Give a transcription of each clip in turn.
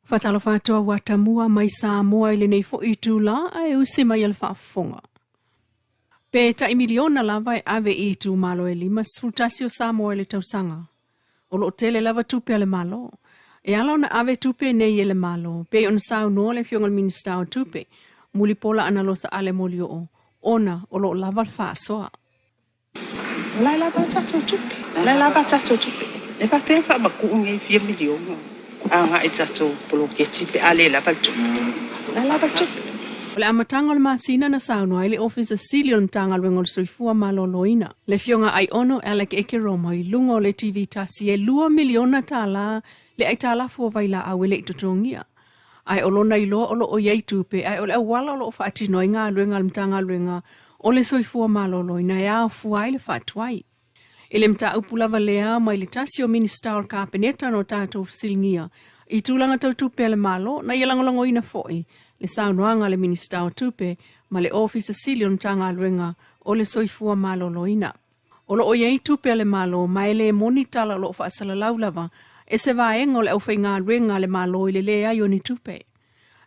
Faatalofa atu au atamua mai Samoa i lenei foi itulā ae usi mai a le faafofoga. Pe tai miliona lava e ave i itumalo e 51 o Samoa i le tausaga. O lo o tele lava tupe a le Malo. E ala ona ave tupe nei e le Malo, pei ona saunoa le Afioga i le Minisita o Tupe, Mulipola Anarosa Ale Molioo, ona o lo o lava le faasoa. O la e lava a tatou tupe. O la e lava a tatou tupe. E faapea e faamatuu nei fia miliona agai i tatou poloketi pe a le lava le tupe. O la e lava le tupe. O le amataga o le masina na saunoa ai le Ofisa Sili o le Matagaluega o le Soifua Maloloina, le Afioga Aiono Alec Ekeroma i luga o le TV tasi e $2 miliona tala le aitalafu o vailaau e le i totogia. Ae o lona iloa o lo o i ai tupe ae o le auala o lo o faatino ai galuega a le Matagaluega o le Soifua Maloloina e aofua ai le faatuai. I le mataupu lava lea mai le tasi o Minisita o le Kapeneta na o tatou fesiligia i tulaga tau tupe a le Malo, na ia lagolagoina foi le saunoaga a le Minisita o Tupe ma le Ofisa Sili o le Matagaluega o le Soifua Maloloina. O lo o i ai tupe a le Malo ma e le moni tala o lo o faasalalau lava e se vaega o le aufaigaluega a le Malo i le leai o ni tupe.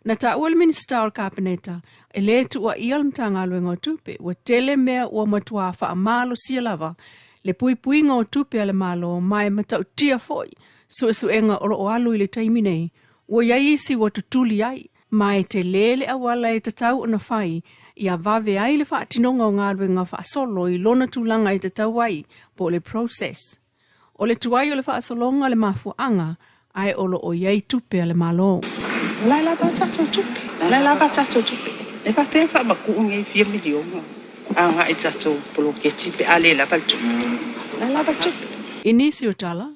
Na taua le Minisita o le Kapeneta e le tuuaia le Matagaluega o Tupe, ua tele mea ua matuā faamalosia lava le puipuiga o tupe a le Malo ma e matautia foi suesuega o lo o alu i le taimi nei, ua i ai isi ua tutuli ai, ma e tele le auala e tatau ona fai ia vave ai le faatinoga o galuega faasolo i lona tulaga e tatau ai, po o le process. O le tuai o le faasologa le mafuaaga ae o lo o i ai tupe a le Malo. O la e lava a tatou tupe. O la e lava a tatou tupe. E faapea e faamatuu nei fia miliona agai i tatou poloketi pe a le lava le tupe. O la e lava le tupe. I nisi o tala,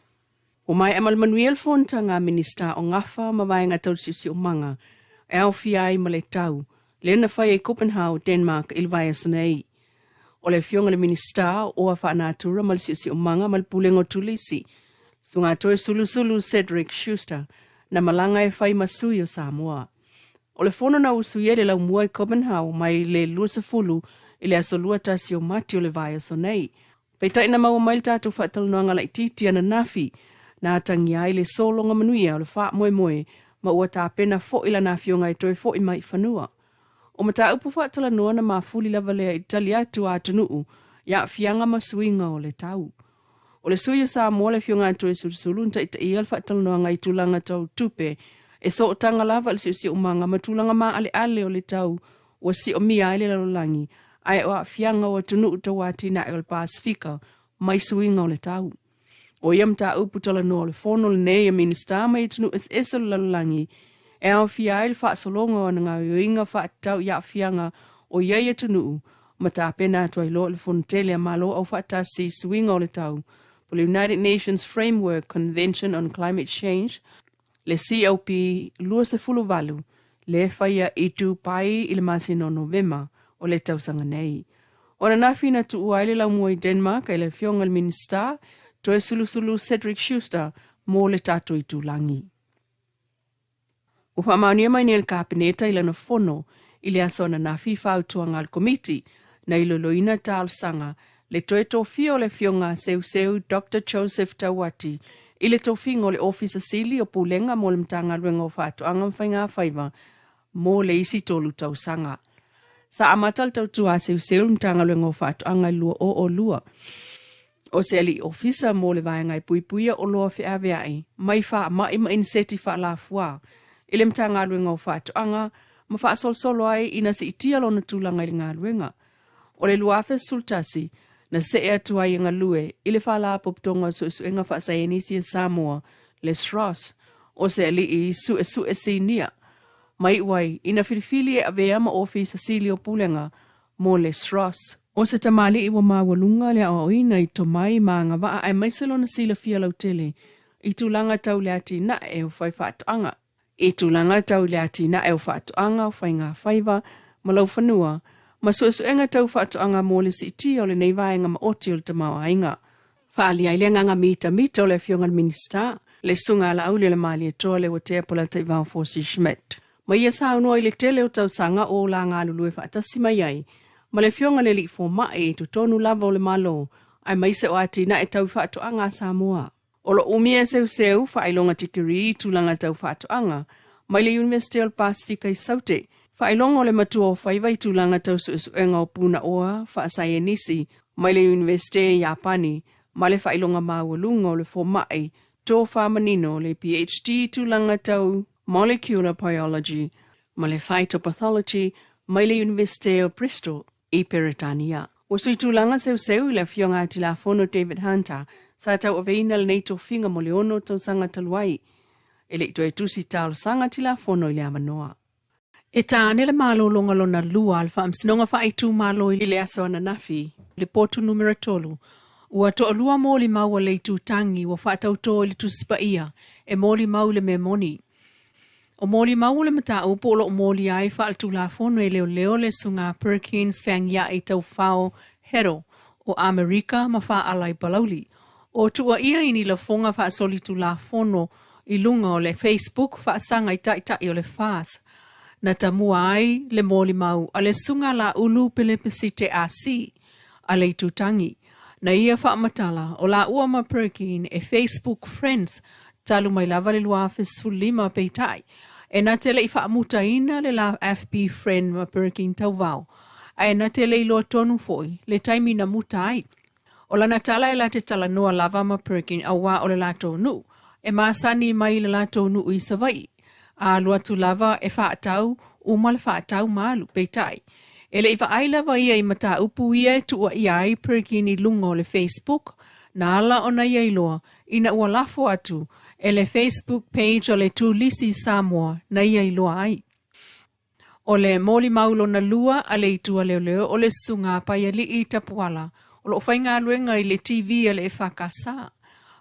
ua maea ma le manuia le fonotaga a Minisita o Gafa ma Vaega Tau Siosiomaga e aofia ai ma le tau lea na faia i Copenhagen, Denmark i le vaiaso nei. O le afioga i le Minisita o Oa Faanatura ma le Siosiomaga ma le Pulega o Turisi, Suatoesulusulu Cedric Schuster, na malaga e fai ma sui o Samoa. O le fono na usuia i le laumua i Copenhagen mai le 20 i le aso 21 o Mati o le vaiaso nei. Peitai na maua mai le tatou faatalanoaga laitiiti ananafi, na atagia ai le sologa manuia o le faamoemoe ma ua tapena foi lana afioga e toe foi mai i fanua. O mataupu faatalanoa na mafuli lava lea i tali atu a atunuu i aafiaga ma suiga o le tau. O le sui o Samoa le Afioga Toesulusulu na taitaia le faatalanoaga i tulaga tau tupe e sootaga lava i le siosiomaga ma tulaga maaleale o le tau ua siomia ai le lalolagi ae o aafiaga o atunuu tau atinae o le Pasefika mai suiga o le tau. O ia mataupu talanoa o le fono lenei a Minisita mai atunuu eseese o le lalolagi e aofia ai le faasologa o ana gaoioiga faatatau i aafiaga o i ai atunuu ma tapena atu ai loa le Fono Tele a Malo Aufaatasi i Suiga o le Tau po le United Nations Framework Convention on Climate Change, le COP 28, le faia i Dubai i le masina o Novema o le tausaga nei. O ananafi na tuua ai le laumua i Denmark e le afioga i le Minisita Toesulusulu Cedric Schuster mo le tatou itulagi. Ua faamaonia mai nei e le Kapeneta i lana fono i le aso ananafi fautuaga a le Komiti na iloiloina talosaga le toe tofia o le afioga Seuseu Doctor Joseph Tauati i le tofiga o le Ofisa Sili o Pulega mo le Matagaluega o Faatoaga ma Faigafaiva mo le isi 3 tausaga. Sa amata le tautua a Seuseu i le Matagaluega o Faatoaga i le 2002. O se alii ofisa mo le vaega e puipuia oloa feaveai mai faamai ma iniseti faalafuā i le Matagaluega o Faatoaga ma faasolosolo ai ina siitia lona tulaga i le galuega. O le 2011, na see atu ai e galue i le Faalapotopotoga o Suesuega Faasaienisi a Samoa, le SROS, o se alii suesue sinia. Mai iu ai ina filifili e avea ma Ofisa Sili o Pulega mo le SROS. O se tamalii ua maualuga le aoaoina i tomai ma agavaa aemaise lona silafia lautele i tulaga tau le atinae o fai faatoaga. I tulaga tau le atinae o faatoaga o faigafaiva ma laufanua ma suesuega tau faatoaga mo le siitia o lenei vaega maoti o le tamaoaiga. Faaalia ai le agaga mitamita o le afioga i le Minisita, le Susuga Alauli o le Malietoa Leuatea Polataivao Fosi Schmidt. Ma ia saunoa i le tele o tausaga o la galulue faatasi mai ai ma le afioga i le alii fomai i totonu lava o le Malo aemaise o atinae tau faatoaga a Samoa. O lo o umia e Seuseu faailoga tikeri i tulaga tau faatoaga mai le Iunivesite o le Pasefika i Saute, faailoga o le matua o faiva i tulaga tau suesuega o punaoa faasaienisi mai le Iunivesite i Iapani, ma le faailoga maualuga o le fomai tofa manino le PhD i tulaga tau molecular biology ma le phytopathology mai le Iunivesite o Bristol i Peretania. Ua sui tulaga seuseu i le Afioga a Tilafono David Hunter sa tauaveina lenei tofiga mo le 6 tausaga talu ai, e le i toe tusi talosaga Tilafono i le avanoa. E ta ane le malologa lona lua a le Faamasinoga Faaitumalo i le aso ananafi, le potu numera 3, ua toalua molimau a le itutagi ua faatautō i le Tusi Paia e molimau i le mea moni. O molimau o le mataupu o lo o molia ai faaletulafono e leoleo le Susuga Perkins Feagia'i Taufao Hero o Amerika ma Faalai Palauli. O tuuaia i ni lafoga faasolitulafono i luga o le Facebook faasaga i taitai o le FAS. Na tamua ai le molimau a le Susuga Laulu Pelepesite AC a le itutagi. Na ia faamatala o laua ma Perkin e Facebook friends talu mai lava le 2015 peitai e na te le i faamutaina le la FB friend ma Perkin tauvao ae na te le iloa tonu foi le taimi na muta ai. O lana tala e la te talanoa lava ma Perkin auā o le latou nuu e masani mai le latou nuu i Savaii. A alu atu lava e faatau, uma le faatau ma alu, peitai, e le i vaai lava ia i mataupu ia e tuuaia ai Perkin i luga o le Facebook, na ala ona ia iloa ina ua lafo atu e le Facebook page o le Turisi Samoa na ia iloa ai. O le molimau lona lua a le Itu a Leoleo o le Susuga a Paialii Tapuala o lo o faigaluega i le TV a le EFKS.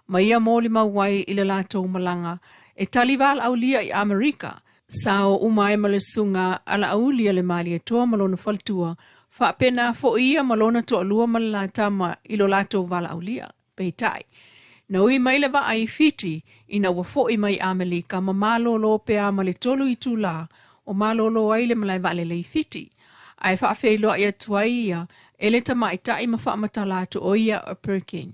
Ma ia molimau ai i le latou malaga e tali valaaulia i Amerika, sa o uma ai ma le Susuga a Laauli a le Malietoa ma lona faletua, faapena foi ia ma lona toalua ma le la tama i lo latou valaaulia. Peitai, na ui mai le vaa i Fiti ina ua fo'i mai Amelika ma malōlō pea ma le 3 itulā o malōlō ai le malae vaalele i Fiti, ae faafeiloai atu ai ia e le tamaitai ma faamatala atu o ia o Perkin,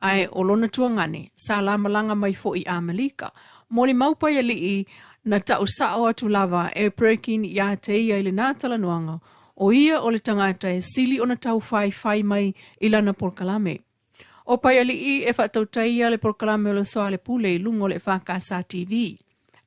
ae o lona tuagane sa lamalaga mai fo'i i Amelika. Molimau Paialii na ta'u sa'o atu lava e Perkin iā te ia i lenā talanoaga, o ia o le tagata e sili ona taufaifai mai i lana polokalame. O Paialii e faatautaia le polokalame o le Soalepule i luga o le EFKS TV.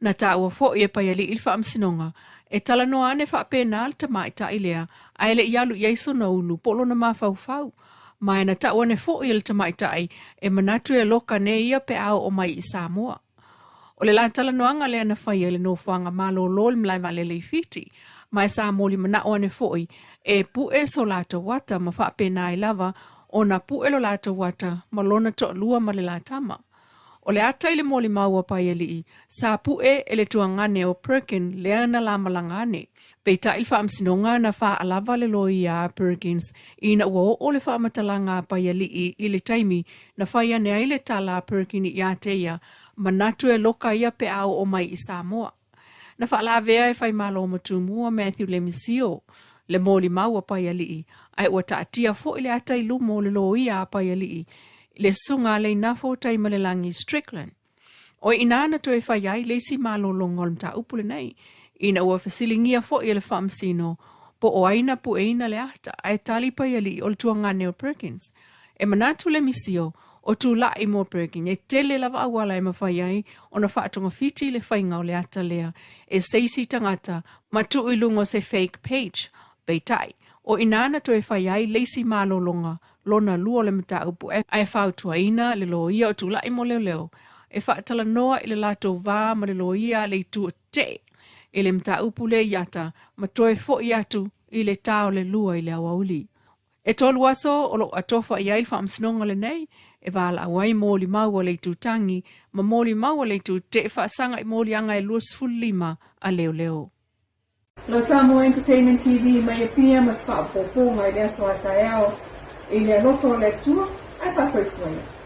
Na taua foi e Paialii le faamasinoga e talanoa ane faapena le tamaitai lea ae le i alu i ai sona ulu po o lona mafaufau. Ma e na tau ane foi e le tamaitai e manatu e loka nei ia pe a oo mai i Samoa. O le la talanoaga lea na faia i le nofoaga malōlō i le malae vaalele i Fiti, ma e sa moli manaʻo ane foʻi e puʻe so latou ata ma faapena ai lava ona puʻe lo latou ata ma lona toalua ma le la tama. O le ata i le molimau a Paialii, sa puʻe e le tuagane o Perkin lea na lamalaga ane. Peitai le faamasinoga na faalava le loia a Perkins ina ua oo le faamatalaga a Paialii i le taimi na fai ane ai le tala a Perkin iā te ia, manatu e loka ia pe a oo mai i Samoa. Na faalavea e Faimalo ma Tumua Matthew Lemisio le molimau a Paialii, ae ua taatia foi le ata i luma o le loia a Paialii i le susuga a Leinafo Taimalelagi Strickland. O i inā na toe fai ai le isi malologa o le mataupu lenei, ina ua fesiligia foi e le Faamasino po o ai na pueina le ata, ae tali Paialii o le tuagane o Perkins. E manatu le misio o tulaʻi mo Perkins e tele lava auala e mafai ai ona faatogafiti le faiga o le ata lea e se isi tagata ma tuu i luga o se fake page. Peitai, o inā na toe fai ai le isi malologa lona lua o le mataupu ae fautuaina le loia o tulaʻi mo leoleo e faatalanoa i le latou va ma le loia a le itu o tetee i le mataupu lea i ata ma toe foʻi atu i le ta o le 2 i le aoauli. E 3 aso o lo o atofa i ai le faamasinoga lenei e valaau ai molimau a le itutagi ma molimau a le itu tetee faasaga i moliaga e 25 a leoleo. Lo Samoa Entertainment TV mai Apia ma se faaopoopoga i le aso a taeao i le alofa o le Atua ae faasoifua ia.